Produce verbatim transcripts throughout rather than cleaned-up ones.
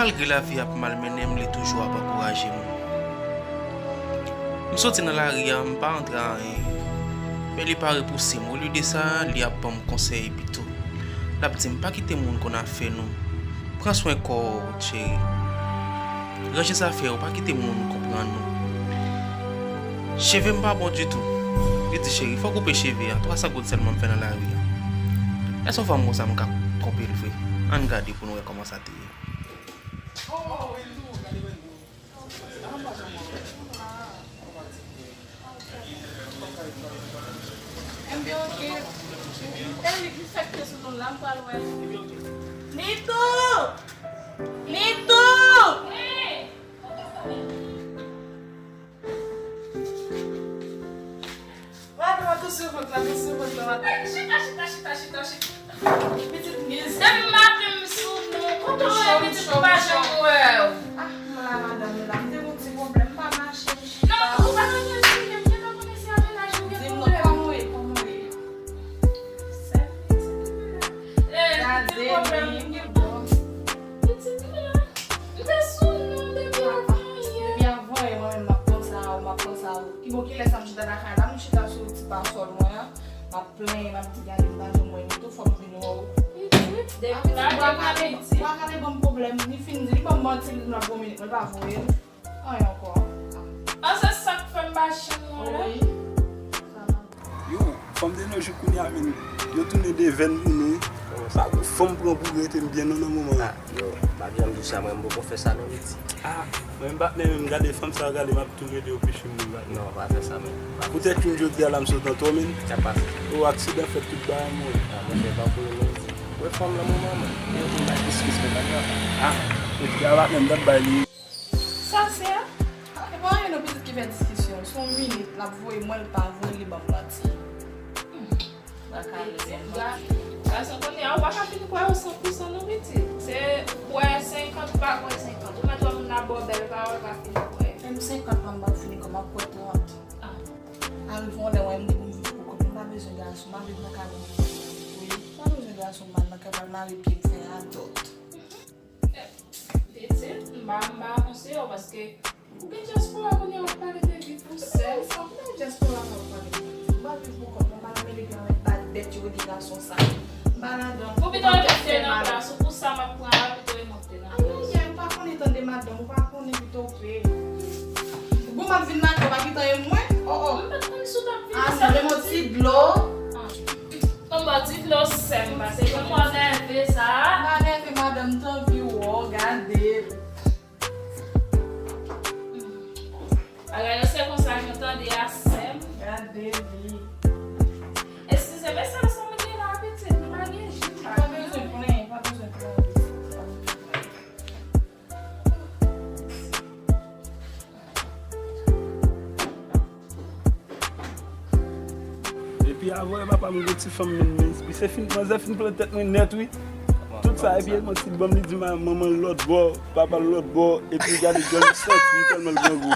Malgre lavi ap malmennen m, li toujou ap ankouraje m. M soti nan lari a, m pa antre a anyen. Men li pa repouse m. Olye de sa, li ap ban m konsèy pito. L ap di m, "Pa kite moun konn afè nou. Pran swen kò w, cheri. Ranje zafè w, pa kite moun konprann nou." Cheve m pa bon ditou. Li di, "Cheri, fò w koupe cheve a. Twa san goud sèlman m fè nan lari a." Èske yon fanm konsa m ka twonpe l vre? Ann gade pou n wè kòman sa te ye. Enben, oke. E li ki fèk te sou nou la, m pral wè. Nitou! Nitou! Gade, gade, sou vant la, gade, sou vant la. Chita, chita, chita, chita, chita. Pitit m gen zam. Depi maten m sou nou. Kote w ye, pitit m pa janm wè w? Ah, m la, madanm, m la. M te gon ti pwoblèm, m pa mache, m chita. Non, ou pa ka gen sou li, m gentan konnen se a menaj ou gen pwoblèm. Di m non, kòman w ye, kòman w ye? Sèl pitit m la. Eh, pitit pwoblèm ou gen bon. Pitit m la. M te sou nou depi avan yè. Depi avan yè, mwen menm, m ap panse a ou, m ap panse a ou. Ki bon, kilè sa m chita lakay la, m chita sou ti pasòl mwen an. M ap plenyen, m ap di, "Gade, m pa janm wè Nitou, fò m vin wè w." Pitit, depi la, depi Haiti. Bwa kale ban m pwoblèm, li fin di, li ban m manti, li di m l ap vomi, mwen pa voye l. Anyen ankò. An, se sa k fè m pa janm wè w la. Wi. Yo, fanm de nos jours kounye a menm, yo tounen devèn pou nou. Pa gon fanm pran pou rete m byen non nan moman an. Ah, yo, pa janm di sa, mwen m poko fè sa non, pitit. Ah, mwen m pa t menm gade fanm sa, gade m ap tou rele yo pichou m gade. Non, pa fè sa menm. Poutèt youn jodi a la m sot an tò menm. Sa pase. O aksidan fèt tout bagay mwen. Ah, monchè, pa pou yo menm. Wè fanm lan moman mwen. Yo vin bay disrespè pa grap. Ah, epi a pa menm dat bay li. Sa se a? E pa anyen non pitit ki fè diskisyon. Se yon minit, l ap voye mwen, l pa voye, li ban m manti. Hmm. Baka li ban m manti. Gason kounye a, ou pa ka fin kwè yo san pou san non pitit. Se kwè senkant, pa kwè senkant. Ou mèt wè moun la ba w bèl pawòl, pa fin kwè. Menm senkant, mwen m pa fini kwè, m ap kwè trant. Ah. Arive yon lè, wè m di pou m viv pou kont mwen, m pa bezwen gason, m ap viv nan kay mwen. Wi, m pa bezwen gason, m al nan kay, m al mare pye m fè radòt. Pitit, m pa, m pa konseye w paske ou gen dyaspora kounye a w ap pale de vi pou sèl. Sa, m pa dyaspora m ap pale de vi. M pa viv pou kont mwen, m pa nan mele gen anyen bad bèt yo rele gason sa. M pa ladan. Ou pito remonte nan plas ou, pou sa m ap pran la, pito remonte nan plas ou. Ayayay, ou pa konnen tande madanm, ou pa konnen pito pe. Bon, m ap vin lakay, ou pa gentan ye mwen? Oh, oh. M pa t konn si w t ap vini. Ah, non, men yon ti dlo. Ah. Yon bò ti dlo sèm, pase yon mò nève sa. Pa nève, madanm, m t anvi wè w, gade. Bagay yo se konsa, jan w tande a, sèm. Gade li. Eskize, men sèl sa m gen la, pitit, m pa gen ji, m pa gen anyen. Pa bezwen plenyen, pa bezwen plenyen, pitit. Pa bezwen plenyen. Epi avè papa m gen ti fanm menm, men se fin, manzè fin pran tèt mwen nèt wi. Tout sa, epi manti l ban m, li di ma-, manman l lòt bò, papa l lòt bò, epi gade gèl santi li tèlman l grangou.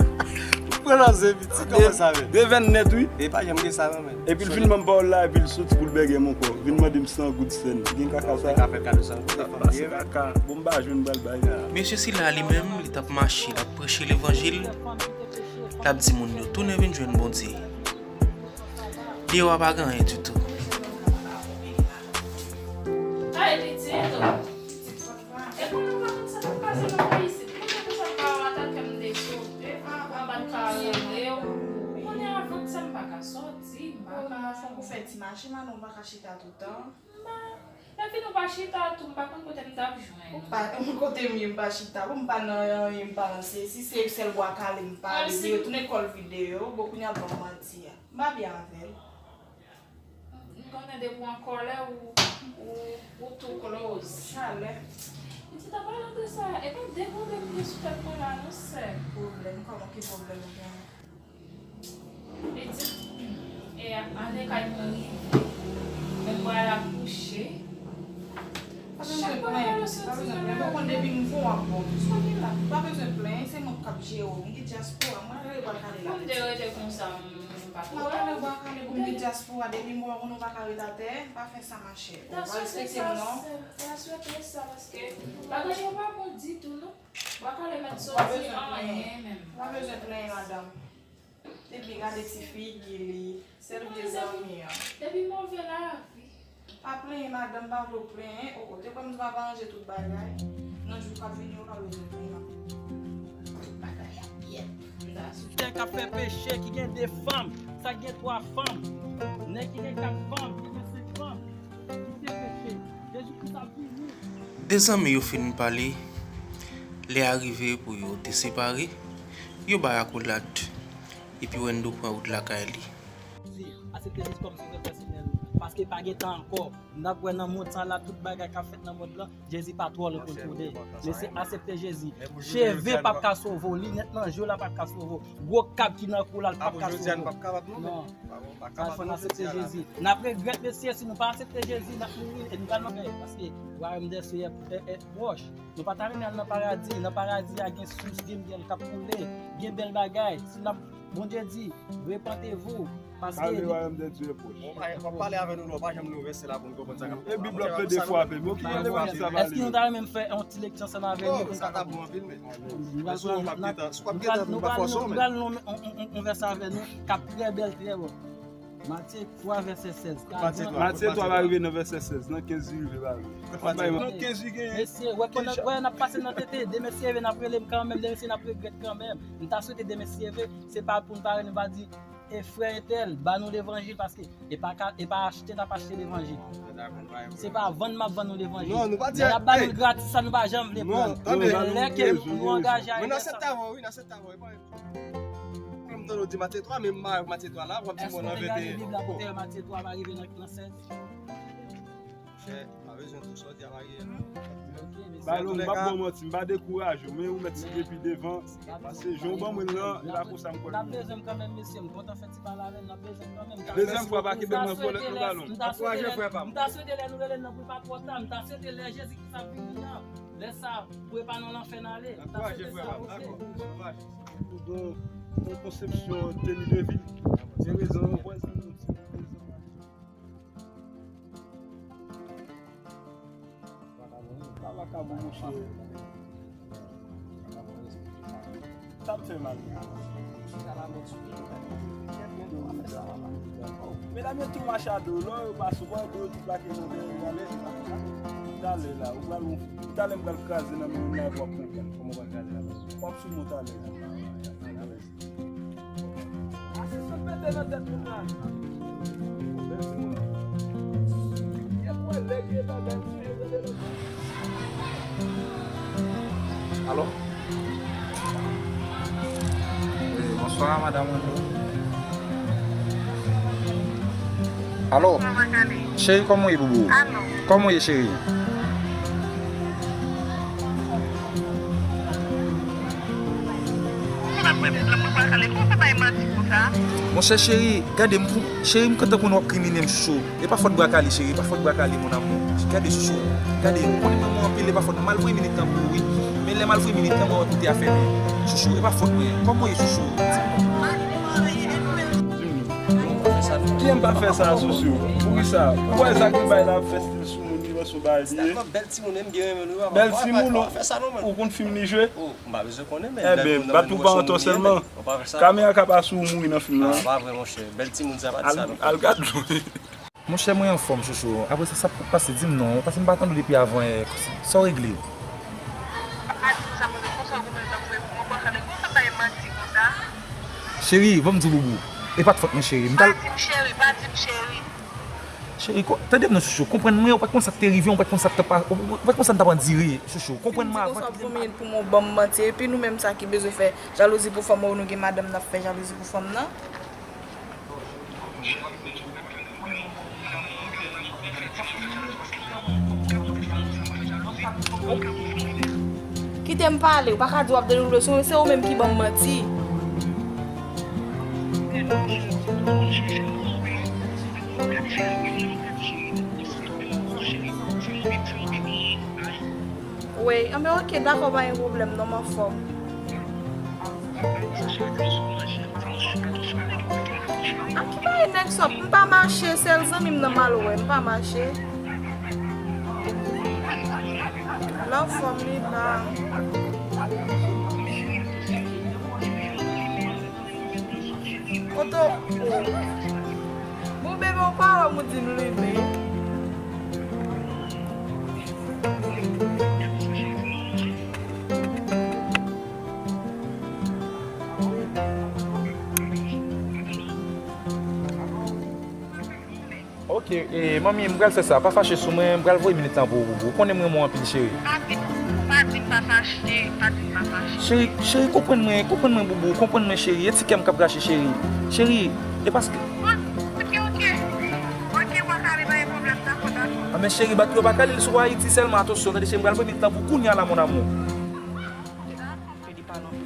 Pran nan zen pitit, kòman sa menm? Devèn nèt wi. E pa janm gen sa non, men. Epi l fin ban m pawòl la, epi l soti pou l bègè m ankò. Vin mande m san goud sèn. Gen kaka sa. Ou ka fè kado san goud, fanm vye. Pase kaka. Bon, m pa jwenn, m pral bay. Mesye sila li menm, li t ap mache, l ap preche levanjil. L ap di moun yo, "Tounen vin jwenn Bondye." Deyò a pa gen anyen ditou. Ay, pitit. E konnen w pa konn sa k ap pase nan peyi isit. Konnen pou sa pa atake m de kote, anba n ka rele w. Konnen avan sa m pa ka sòti, m pa ka. Fòk ou fè ti mache, madanm, ou pa ka chita toutan. M pa, epi nou pa chita tou, m pa konn kote m t ap jwenn. Ou pa, m kote m ye, m pa chita. Bon, m pa nan anyen, m pa nan se, si se sèl bwa kale m pale, di retounen kòl videyo, bon, kounye a ban m manti a. M pa byen avè l. M konnen depi w an kòlè, ou, ou, ou too close. Chalè. Pitit, an palan de sa, e pa de pwoblèm m gen sou tèt mwen la, non, sè. Pwoblèm? Kòman, ki pwoblèm ou gen? Pitit, e ane kay mwen rive. Men m pral akouche. Pa bezwen plenyen, pa bezwen plenyen. Bon, konn depi m fè w ap bon. Sou li la. Pa bezwen plenyen, se mwen k ap jere w. M gen dyaspora, mwen rele pral kale la. Pou m te rete konsa, m Bwa kale, bwa kale, pou moun dyaspora, depi m wè w, nou pa ka ret atè, pa fè sa, machè. Ou pa respekte m, non. Ta swete sa, paske bagay yo pa bon ditou, non. Bwa kale mèt soti anyen menm. Ou pa bezwen plenyen, madanm. Epi gade ti figi li, sèl vye zanmi an. Depi move lavi. Pa plenyen, madanm, pa vle w plenyen. O, o, te kwè m di w ap aranje tout bagay. Nan jou k ap vini yo, pa bezwen plenyen. Tout bagay ap yèt. Nèg k ap fè peche, ki gen de fanm, sa k gen twa fanm. Nèg ki gen kat fanm, ki gen senk fanm, ki fè peche. Jezikri ap vini. De zanmi yo fin pale, lè a rive pou yo te separe, yo bay akolad, epi Wendo pran wout lakay li. Jezi, aksepte Jezi kòm sovè pèsonèl, paske pa gen tan ankò. N ap wè nan mond sa la, tout bagay k ap fèt nan mond lan, Jezi pa twò lwen pou l tounen. Mesye, aksepte Jezi. Cheve p ap ka sove w, linèt nan je w la p ap ka sove w. Gwo kab ki nan kou la, l p ap ka sove w. Non. Sa fò n aksepte Jezi. N ap regrèt, mesye, si nou pa aksepte Jezi, n ap mouri e nou pral nan fè, paske wayòm dè sye e, e pwòch. Nou pa ta renmen al nan paradi. Nan paradi a gen sous, gen myèl k ap koule, gen bèl bagay. Si n ap, Bondye di, repentez-vous, paske... Car le royaume de Dieu est proche. W ap pale avè nou, non, w pa janm li yon vèsè la pou nou konprann sa k ap... E Bib la plede frape m. Yo ki rele m sa pale. Èske nou ta renmen m fè yon ti lekti ansanm avè nou? Oh, sa ta bon anpil, men. Nou pral, nou pral, nou pral, nou pral yon, yon, yon, yon vèsè avè nou k ap trè bèl, trè bon. Matye twa, vèsè sèz. Matye twa va rive nan vèsè sèz, nan kenz li rive pa vre. Nan kenz li genyen. Mesye, wè, pandan, wè, n ap pase nan tete, demen se reve, n ap rele m kanmenm, demen se n ap regrèt kanmenm. M ta swete demen se reve, se pa pou n pa rele, m pa di, e frè entèl, ba nou levanjil, paske e pa ka, e pa achte n ap achte levanjil. Se pa vann m ap vann nou levanjil. Non, nou pa di, lè y ap ba nou l gratis, sa nou pa janm vle pran. Non, tande. Lè ke nou angaje a... Men n aksepte avè w, wi, n aksepte avè w, e pa... M tande w di Matye twa, men m pa Matye twa la, w ap di mwen nan vèsè. Èske w te gade Bib la kote Matye twa va rive nan, nan sèz? Chè, pa bezwen tou sa w di a pa reyèl. Ba non, m p ap ba w manti, m pa dekouraje w, men ou mèt sibi pi devan, paske jan w ban mwen l lan, e pa konsa m kwè l. N ap bezwen m kanmenm, mesye, m kontan fè ti pale avè n, n ap bezwen m kanmenm. Dezyèm fwa, pa kenbe m nan kòlèt non, ba non. M ta swete lè, m ta swete lè nou rele l nan pou l pa twò ta, m ta swete lè Jezikri ap vini an, lè sa, pou e pa nan lanfè n ale. M ta swete sa, oke. Pou don, yon konsepsyon teni de vi. Gen rezon, yon pwèzon, yon ti rezon. Sa vakabon, monchè. Sa m fè mal. Medam yo tou machado, lò yo pa sou bò, yo tou plake nan dèyè, talè, talè la, ou pral, talè m pral kraze nan men w la, w ap konprann kòman w pral kraze la. W ap sou mwen talè. Asistan mete nan tèt moun la. Alo? Wi, bonswa, madanm Wendo. Alo? Cheri, kòman w ye, boubou? Kòman w ye, cheri? Monchè cheri, gade m pou, cheri, m kontan konn w ap krimine m, chouchou. E pa fòt Brakali, cheri, e pa fòt Brakali, mon amour. Gade, chouchou, gade, ou konnen m renmen w anpil, e pa fòt mwen. M al voye minit lan pou ou, wi. Men lè m al voye minit lan, mwen wè kote a fèmen. Chouchou, e pa fòt mwen. Kòman w ye, chouchou? Di m non. Di m non. Kijan m pa fè sa, chouchou? Poukisa? Ou wè sa ki bay la ap fè stil sou moun, li wè sou bagay li ye. Bèl timoun, m byen renmen nou, papa. Bèl timoun, ou konn fim li jwe? M pa bezwen konnen, men bèl moun nan men nou wè sou moun li ye, men. Kamera ka pa sou ou mouri nan fim nan. Ah, pa vre, monchè. Bèl timoun sa pa di sa non. Al gad lwen. Monchè, mwen anfòm, chouchou. Apre sa, sa k pase, di m non. Paske m pa tande w depi avan yè. Sa w regle? Pa di m sa, monchè, konsa w goumen tankou yon bwa kale. Konsa w bay manti konsa? Cheri, ban m di w, boubou. E pa t fòt mwen, cheri. Pa di m cheri, pa di m cheri. Cheri, tande m non, chouchou. Konprann mwen, ou pa t konn sa k te rive, ou pa t konn sa k t ap, ou pa t konn sa n t ap andire, chouchou. Konprann mwen avan. Konsa w ap voye minit pou mwen w ban m manti. Epi nou menm sa ki bezwen fè jalouzi pou fanm ou, nou gen madanm n ap fè jalouzi pou fanm nan? Kite m pale, ou pa ka di w ap dedoule sou mwen, se ou menm ki ban m manti. Wi, anben oke, dakò, pa gen pwoblèm non, m anfòm. Sa sou rezo sosyo, sa sou rezo sosyo. A ki bagay nèg sòt? M pa mache, sèl zanmi m nan m al wè, m pa mache. Love from Lina. Kote w? Bon, bebe, w pa wè m, ou di m limen. Ok, e, manmi, m pral fè sa. Pa fache sou mwen, m pral voye minit lan pou ou, boubou. Ou konnen m renmen w anpil, cheri. Pa di, pa di m pa fache, pa di m pa fache. Cheri, cheri, konprann mwen, konprann mwen, boubou, konprann mwen, cheri. E ti kè m k ap rache, cheri. Cheri, e paske... Ok, ok. Ok, w a kale, pa gen pwoblèm, dakò, dakò. A, men cheri, bat yo pa kale l sou Ayiti sèlman, atansyon, tande, cheri, m pral voye minit lan pou kounya la, mon amour.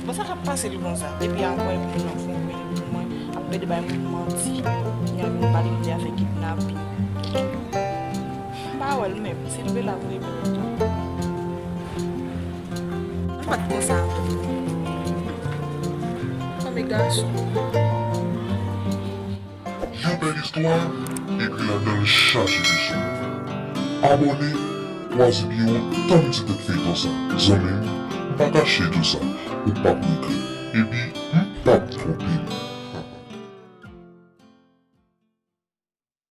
Bon, sa k ap pase li konsa? Epi ankò, epi moun nan fon vini pou mwen, ap plede bay moun manti. Kounye a vin pale m de afè kidnapin. M pa wè l menm, si l vle l ap vre pou mwen tou. M pa t konsa vre. Fanmi gason. Yon bèl istwa, epi ladan l chaje leson. Abòne, kwaze pye w, tann ti tèt feyton sa. Zanmi m, m pa kache di w sa, ou p ap regrèt. Epi, m p ap twonpe m.